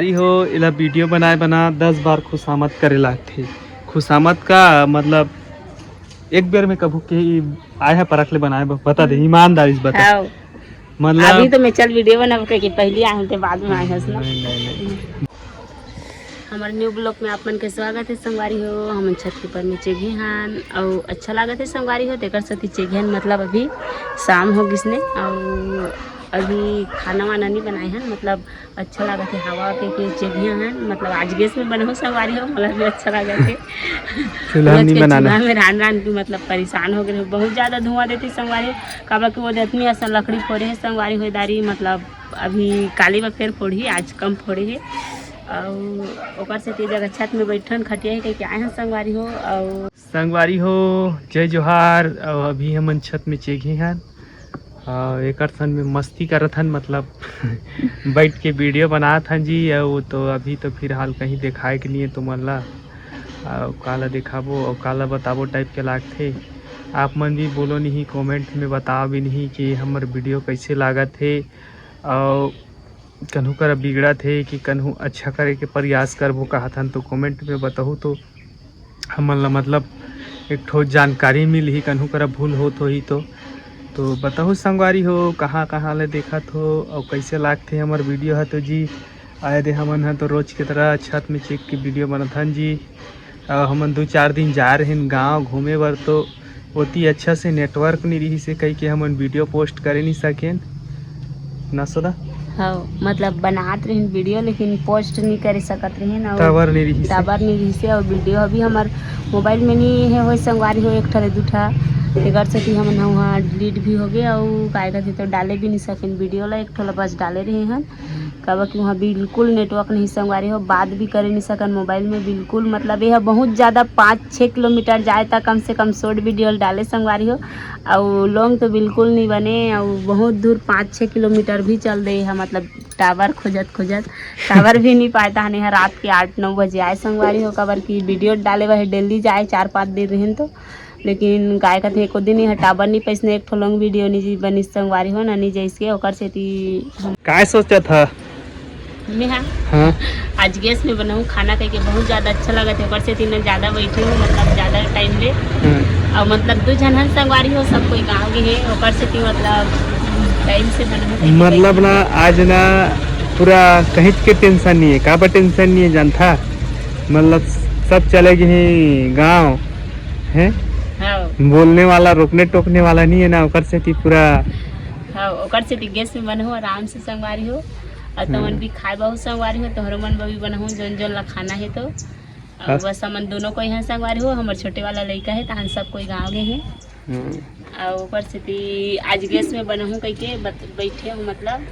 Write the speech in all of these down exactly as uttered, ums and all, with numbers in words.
अरे हो, एला वीडियो बनाए बना दस बार खुशामद करे लागथे। खुशामद का मतलब, एक बेर में कभू के आए है परख ले बनाए बर? बता दे, ईमानदारी से बता। हाँ। मतलब अभी तो मैं चल वीडियो बनाब के, कि पहली आए हूँ ते बाद में आए हस ना। नहीं, नहीं, नहीं। हमर न्यू ब्लॉग में आप मन के स्वागत है संगवारी हो। हमन छत के ऊपर में चेघे हन, अउ अच्छा लागत है संगवारी हो, तेकर सेती चेघे हन। मतलब अभी शाम हो गिस ने, अउ अभी खाना वाना नहीं बनाए हन। मतलब अच्छा लागत है हवा के, के चेघे हन। मतलब आज गैस में बनाहूँ संगवारी हो, मोला भी अच्छा लागत है। चूल्हा मतलब नहीं के बनाना। चूल्हा में रान रान के मतलब परेशान हो गए, बहुत ज्यादा धुआं देती संगवारी हो। काबर कि वो दतनी असन लकड़ी फोड़े है संगवारी हो दारी, मतलब अभी काली बा फेर फोड़ही, आज कम फोड़े हे। अउ ओकर सेती ए जगह छत में बैठन, खटिया हे कहिके आए हन संगवारी हो। अउ संगवारी हो, जय जोहार। अउ अभी हमन छत में चेघे हन, अउ एकर सन में मस्ती करत हन, मतलब बैठ के वीडियो बनात हन जी। अउ तो अभी तो फिलहाल कहीं देखाए के नहीं है तुमन ला, अउ काला देखाबो अउ काला बताबो टाइप के लागथे। आप मन भी बोलो नहीं, कमेंट में बताओ भी नहीं कि हमर वीडियो कैसे लागत हे। अउ कन्हू करा बिगड़त हे कि कन्हू अच्छा करे के प्रयास करबो कहत हन, तो कमेंट में बताहू तो हमन ला मतलब एक ठो जानकारी मिलही, कन्हू करा भूल होत होही तो। तो बताहू संगवारी हो, कहाँ कहाँ ले देखत हो अउ कैसे लागथे हमर वीडियो ह। तो जी, आए दे हमन ह तो रोज के तरह छत में चेघ के वीडियो बनत हन जी। अउ हमन दू चार दिन जा रहेन गांव घूमे बर, तो ओती अच्छा से नेटवर्क नहीं रहिस हे कहिके हमन वीडियो पोस्ट करे नहीं सकेन ना सुधा। हाँ, मतलब बनात रहिन वीडियो, लेकिन पोस्ट नहीं करे सकत रहिन, अउ टावर नहीं रहिस हे। टावर नहीं रहिस हे, अउ वीडियो अभी हमर मोबाइल में नहीं हे होय संगवारी हो, एक ठा ले दू ठा, एकर सेती हमन ह वहाँ डिलीट भी हो गए, अउ काय कथे तो डाले भी नहीं सकेन वीडियो ला, एक ठो ला बस डाले रहे हन। काबर कि वहाँ बिल्कुल नेटवर्क नहीं संगवारी हो, बात भी करे नहीं सकन मोबाइल में बिल्कुल। मतलब ये ह बहुत ज़्यादा पाँच छः किलोमीटर जाए त कम से कम शॉर्ट वीडियो डाले संगवारी हो। अउ लॉन्ग तो बिल्कुल नहीं बने, अउ बहुत दूर पाँच छः किलोमीटर भी चल दे है, मतलब टावर खोजत खोजत टावर भी नहीं पाए। तहने ह रात के आठ नौ बजे आए संगवारी हो, काबर कि वीडियो डाले वही डेली जाए चार पाँच दिन रहन तो। लेकिन काय कथे, एको दिन ही टावर नहीं पैसने, एक ठो लॉन्ग वीडियो नहीं बनिस संगवारी हो ना, नहीं जैसे ओकर सेती हम काय सोचत ह? मैं हाँ, हाँ। आज गैस में बनाऊँ खाना कह के बहुत ज़्यादा अच्छा लगा थे, ओकर सेती मैं ज़्यादा बैठी हूँ, मतलब ज़्यादा टाइम ले। हाँ। और मतलब दो झन हन संगवारी हो, सब कोई गाँव के है, ओकर सेती मतलब टाइम से बनाऊँ कह के मतलब बैठी ना, हूँ। आज ना पूरा कहीं के टेंशन नहीं है। काबर टेंशन नहीं है जानता? मतलब सब चले गए हैं गाँव, हैं? हाँ। बोलने वाला, रोकने टोकने वाला नहीं है ना, ओकर सेती पूरा हाँ, ओकर सेती गैस में बनाहूँ आराम से संगवारी हो। और तमन हम्म। भी खाए बहुत संगवारी हो, तोहरो मन बर भी बनाहूँ, जोन जोन ला खाना है तो। और हाँ। बस हमन दोनों कोई हैं संगवारी हो, हमर छोटे वाला लड़का है, तहन सब कोई गाँव गए हैं। हम्म। और ओकर सेती आज गैस में बनाहूँ कह के बत-, बैठे हूँ मतलब।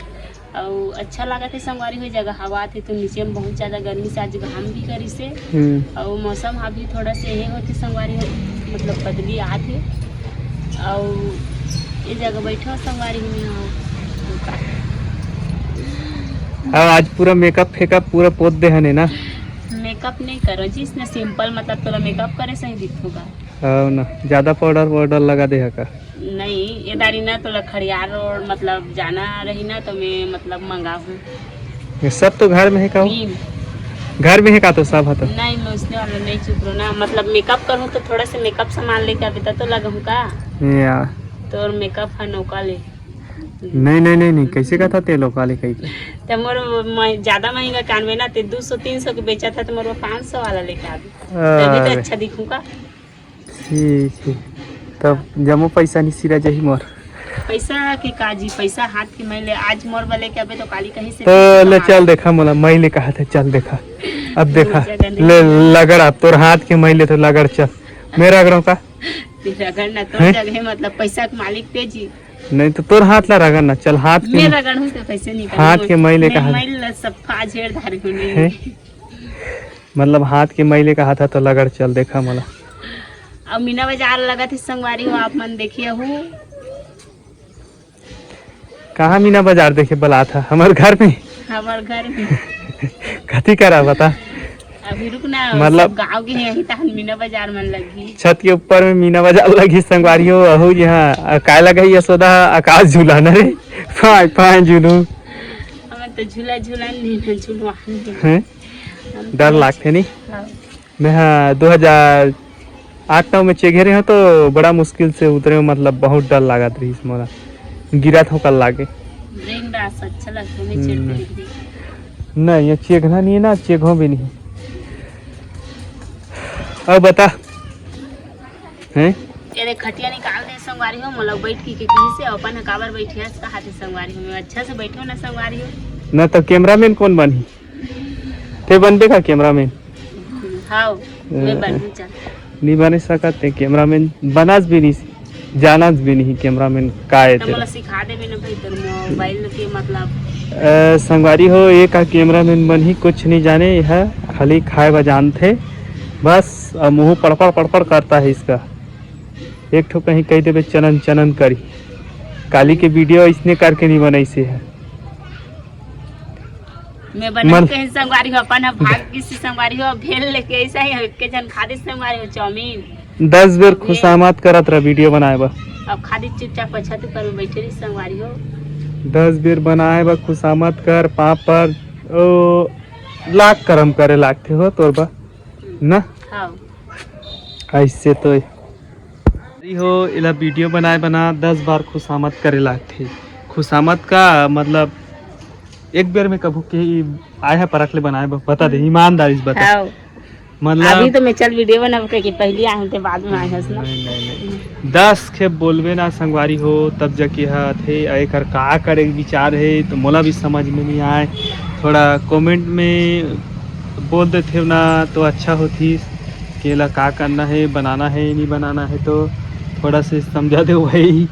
अउ अच्छा लागत हे संगवारी हो, जगह हवा आथे तो नीचे में बहुत ज्यादा गर्मी से आज घाम भी करिस हे। हम्म। अउ मौसम अभी थोड़ा से ये होथे संगवारी हो, मतलब बदली आत हे। अउ ये जगह बैठे हो संगवारी हो, यहाँ का अब आज पूरा मेकअप फेकअप पूरा पोत दे हने ना? मेकअप नहीं करो जी, इसने सिंपल, मतलब तोला मेकअप करे सही दिखोगा। हाँ ना, ज्यादा पाउडर वाउडर लगा दे हका? नहीं, ये दारी ना तोला खड़ियार रोड मतलब जाना रही ना, तो मैं मतलब मंगाहूँ। ये सब तो घर में है का हो? नीम। घर में है का तो सब है तो? नहीं, मैं उसने वाला नहीं चुप रहो ना, मतलब मेकअप करूँ तो थोड़ा से मेकअप सामान लेके आवे तो, तो लगाहूँ का? या। तोर मेकअप है नौका ले। नहीं, नहीं, नहीं, नहीं, कैसे कहता तेल ओका ले कही के? तो मोर म-, ज्यादा महंगा कानवे ना, ते दो सौ तीन सौ के बेचा था, तो मोर वो पाँच सौ वाला लेके आवे, तभी तो अरे। अच्छा दिखूँ का? ठीक है, तब जम्मो पैसा नहीं सिरा जाही मोर। पैसा के का जी, पैसा हाथ के मैले, आज मोर बले के अबे तो काली कहीं से तो ले कमा। चल देखा मोला, मैले कहा था, चल देखा, अब देखा, मोर जगह नहीं ले है। लगड़, अब तोर हाथ के मैले तो लगड़ चल, मैं रगड़ों का? ते रगड़ ना, तोर हैं? जगह है, मतलब पैसा के मालिक ते जी। नहीं तो तोर हाथ ला रगड़ ना, चल हाथ के मैं रगड़ हूँ तो कैसे नहीं हाथ करूँ? के मैले मैं कहा? मैले ला सब फाजेर धार गुने। हैं? मतलब हाथ के मैले कहा था तो लगड़ चल देखा मला। अब मीना बाजार लगत हे संगवारी हो, आप मन देखिए हो। कहाँ मीना बाजार देखे बलात ह? हमर घर में? हमर घर में। कथी करा बता? अभी रुक ना, मतलब सब गाँव के हैं, यही तहन मीना बाजार मन लगी। छत के ऊपर में मीना बाजार लगी संगवारी हो, अहू यहाँ, आ, काय लगा है यशोदा, आकाश झूला न रे, पाँय, पाँय झूलू। हमर तो झूला झूला नहीं ना, झूलवा नहीं। हैं? हम डर तो लागथे नहीं? हाँ। मैं, हाँ, दो हज़ार आठ नौ में चेघे रहे हो तो बड़ा मुश्किल से उतरे हो, मतलब बहुत डर लागत रहिस मोला, गिरा थोकल लागे। रेंग डांस अच्छा लगता है, मैं चिढ़ हम्म। नहीं, ये चेघना नहीं है ना, चेघो भी नहीं। अब बता, हैं? ये देख, खटिया निकाल दे संगवारी हो, मोला बैठ के, के कहीं से अपन ह काबर बैठे हस, कहा थे संगवारी हो, मैं अच्छा से बैठो ना संगवारी हो। ना तो कैमरामैन कौन बनही? ते बनबे का कैमरामैन? हाव, मैं ए, बनहूँ, चल। नहीं बने सकत ते कैमरामैन, बनास भी नहीं, जानस भी नहीं कैमरामैन का ए तो तेला। मोला सिखा देबे ना भाई, तोर मोबाइल के मतलब। ए, संगवारी हो, ये का कैमरामैन बनही, कुछ नहीं जाने, यह खाली खाए बर जानथे बस। और मुंह पड़पड़ पड़पड़ करता है इसका, एक ठो कहीं कह देबे चनन चनन करी। काली के वीडियो इसने करके नहीं बनाई से है। मैं बना मन- कहीं संगवारी हो, अपन ह भाग किसी संगवारी हो, भेल लेके ऐसा ही एक के जन खा दे संगवारी हो चाउमीन। दस बेर खुशामद करत रह वीडियो बनाए बर। अब खा दे चुपचाप, अच्छा तू कर बैठे रही संगवारी हो। दस बेर बनाए बर खुशामद कर, पापड़, ओ, लाख करम करे लागथे हो तोर बर, ना? हाँ। ऐसे तो अरे हो, एला वीडियो बनाए बना दस बार खुशामद करे लागथे। खुशामद का मतलब, एक बेर में कभू के ई आए है परख ले बनाए बर, बता दे, ईमानदारी से बता। हाँ। मतलब अभी तो मैं चल वीडियो बनाब के, कि पहली आए हूँ ते बाद में आए हस ना। नहीं, नहीं, नहीं। दस खेप बोलबे ना संगवारी हो, तब जाके ह आथे। आ एकर का करे के विचार है तो मोला भी समझ में नहीं आए। थोड़ा कमेंट में बोल देथे ना तो अच्छा होतिस कि एला का करना है, बनाना है, नहीं बनाना है, तो थोड़ा से समझा दे भाई।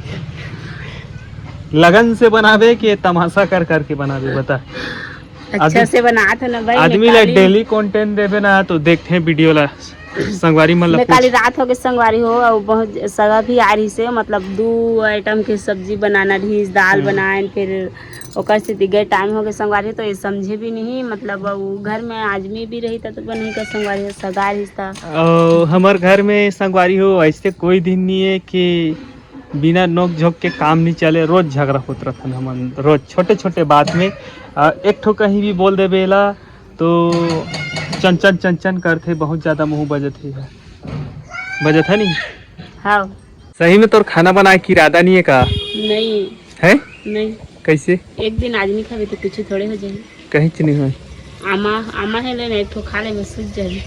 लगन से बनाबे के तमाशा कर करके बनाबे, बता। अच्छा आदमी से बनात हो ना भाई, आदमी मैं ला काली डेली कंटेंट देबे ना तो देखथे वीडियो ला। संगवारी मन ला मैं काली पूछ। रात हो के संगवारी हो, और बहुत सगा भी आ रही से, मतलब दो आइटम के सब्जी बनाना रही, दाल हम्म। बनाए, फिर ओकर से दिग्गे टाइम हो के संगवारी हो, तो ये समझे भी नहीं, मतलब वो घर में आदमी भी रही त तो बनही का संगवारी हो, सगा रही त। और हमर घर में संगवारी हो ऐसे कोई दिन नहीं है कि बिना नोक झोंक के काम नहीं चले, रोज झगड़ा होत रहथन हमन, रोज छोटे छोटे बात में। आ, एक ठो कहीं भी बोल देबे ला तो चन चन चन चन करथे, बहुत ज्यादा मुंह बजत है, बजत है नहीं? हाँ। सही में तोर खाना बनाए के इरादा नहीं है का? नहीं। है? नहीं। कैसे? एक दिन आदमी खावे तो कुछ थोड़े हो जाए। कहीं च नहीं हो। आमा, आमा है लेना, एक ठो खा ले, मैं सूझ जाए।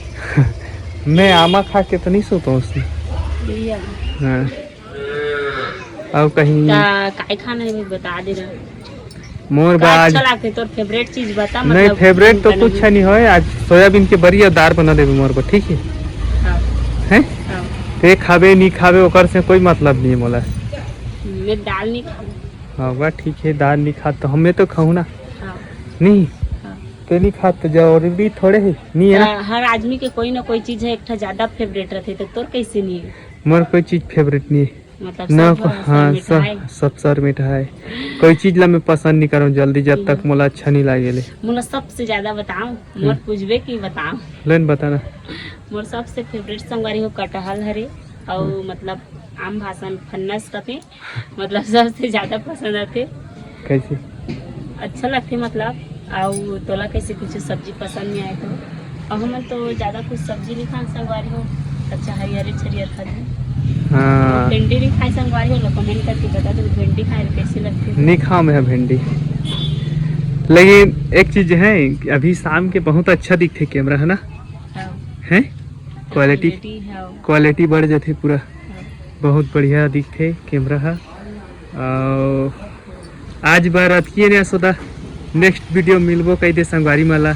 मैं आमा खा के तो नहीं सोता हूँ उसमें। भैया। हाँ। और कहीं का, काय खाना है, मैं बता दे रहा। मोर का बाज अच्छा लगथे तोर फेवरेट चीज बता, नहीं, मतलब, फेवरेट तो कुछ है नहीं होय। आज सोयाबीन के बरी और दाल बना देबे मोर बर, ठीक है? हाँ। हैं? हाँ। ते खाबे, नहीं खाबे, ओकर से कोई मतलब नहीं है मोला। मैं दाल नहीं खाऊँ। हाँ, बा ठीक है, दाल नहीं खात तो हमें तो खाऊँ ना। हाँ। नहीं? हाँ। ते नहीं खात तो जरूरी थोड़े है, नहीं है ना? हाँ, हर आदमी के कोई ना कोई चीज है, एक ठा ज्यादा फेवरेट रहथे, तो तोर कैसे नहीं है? मोर कोई चीज फेवरेट नहीं है। मतलब ना सब को, हाँ, सब, मिठाई। सब सर मिठाई। कोई चीज ला मैं पसंद नहीं करूँ जल्दी, जब तक हम्म। मोला अच्छा नहीं लागे ले। मोला सबसे ज्यादा बताओ, मोर हम्म। पूछबे कि बताओ। लेन बताना। मोर सबसे फेवरेट संगवारी हो कटहल हरे, और हम्म। मतलब आम भाषा में फन्नस कथे, मतलब सबसे ज्यादा पसंद आथे। कैसे? अच्छा लगथे मतलब। अउ तोला कैसे कुछ सब्जी पसंद नहीं आए तो? अउ हमन तो ज्यादा कुछ सब्जी नहीं खान संगवारी हो, अच्छा हरियर छरियर खाथे। हाँ। भिंडी नहीं खाए संगवारी हो, लोग कमेंट करके बता दो भिंडी खाए ले कैसे लगथे। नहीं खाओ मैं भिंडी, लेकिन एक चीज है, अभी शाम के बहुत अच्छा दिखथे कैमरा, है ना? हाँ। हैं? क्वालिटी, क्वालिटी, हाँ। क्वालिटी बढ़ जाथे पूरा। हाँ। बहुत बढ़िया दिखथे कैमरा हा। अउ आज बर अतकी ने यशोदा, नेक्स्ट वीडियो मिलबो कहि दे संगवारी मन ला।